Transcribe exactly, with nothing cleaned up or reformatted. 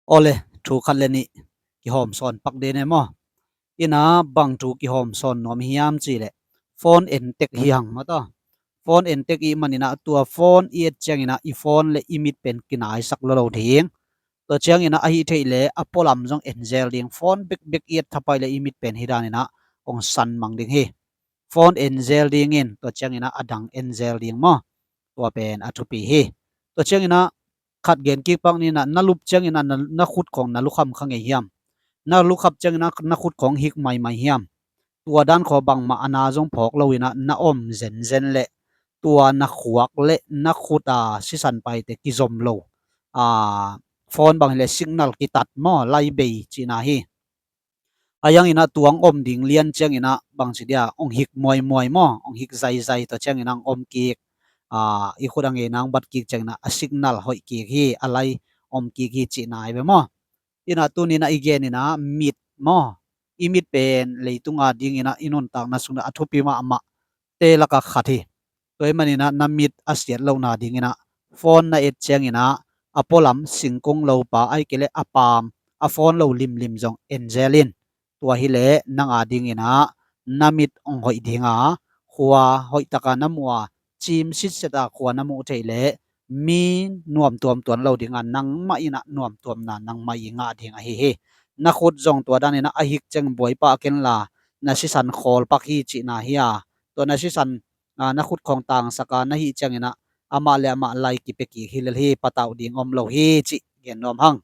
Awle, thu khat le nih kihawm sawn pak den e maw? Ina bang thu kihawm sawn nuam hiam cih leh phone en tek hi hang maw taw. Phone en tek ih man ina tua phone i et ciang ina i phone le i mit pen kinaisak lo lo ding. Tua ciang ina ahi theih le a pualam zong en zel ding. Phone bekbek i et thapai le i mit pen hi dan ina hong san mang ding hi. Phone en zel ding in tua ciang ina a dang en zel ding maw? Tua pen a thupi hi. Tua ciang ina khat gen kik pak ni ina, na lup ciang ina na, na khut khawng na lukham kha ngei hiam? Na lukhap ciang ina na khut khawng hik maimai hiam? Tua dan khawng bangmah a na zong phawk lo ina na om zenzen le tua na khuak le na khut a sisan paite kizom lo. A, phone bang hi le signal kitat maw, lai bei cihna hi. A yang ina tuang om ding lian ciang ina bang ci dia, ong hik muaimuai maw, ong hik zaizai, tua ciang ina ong om kik. A, i khut a ngeina ong bat kik ciang ina a signal hoih kik hi, a lai om kik hi cihna hi ve maw? Ina tuni ina i gen ina mit maw? I mit pen leitung a ding ina i nuntakna sung ina a thupi mahmah te laka khat hi. Tua hi man ina na mit a siat lohna ding ina phone na et ciang ina a pualam singkung lopa ai kei le a paam a phone lo limlim zong en zel in. Tua hi le nang a ding ina na mit ong hoih ding a, khua hoih taka na muh a, cim sitset a khua na muh theih le mi nuamtuam tuan lo ding a, nangmah ina nuamtuamna nangmah i ngah ding ahi hi. Na khut zong tua dan ina a hik ciang buai pah ken la, na sisan khawl pak hi cihna hi a. Tua na sisan, a, na khut khawng tangsak a na hih ciang ina amah le amah lai kipia kik hi lel hi, patauh ding om lo hi cih gen nuam hang.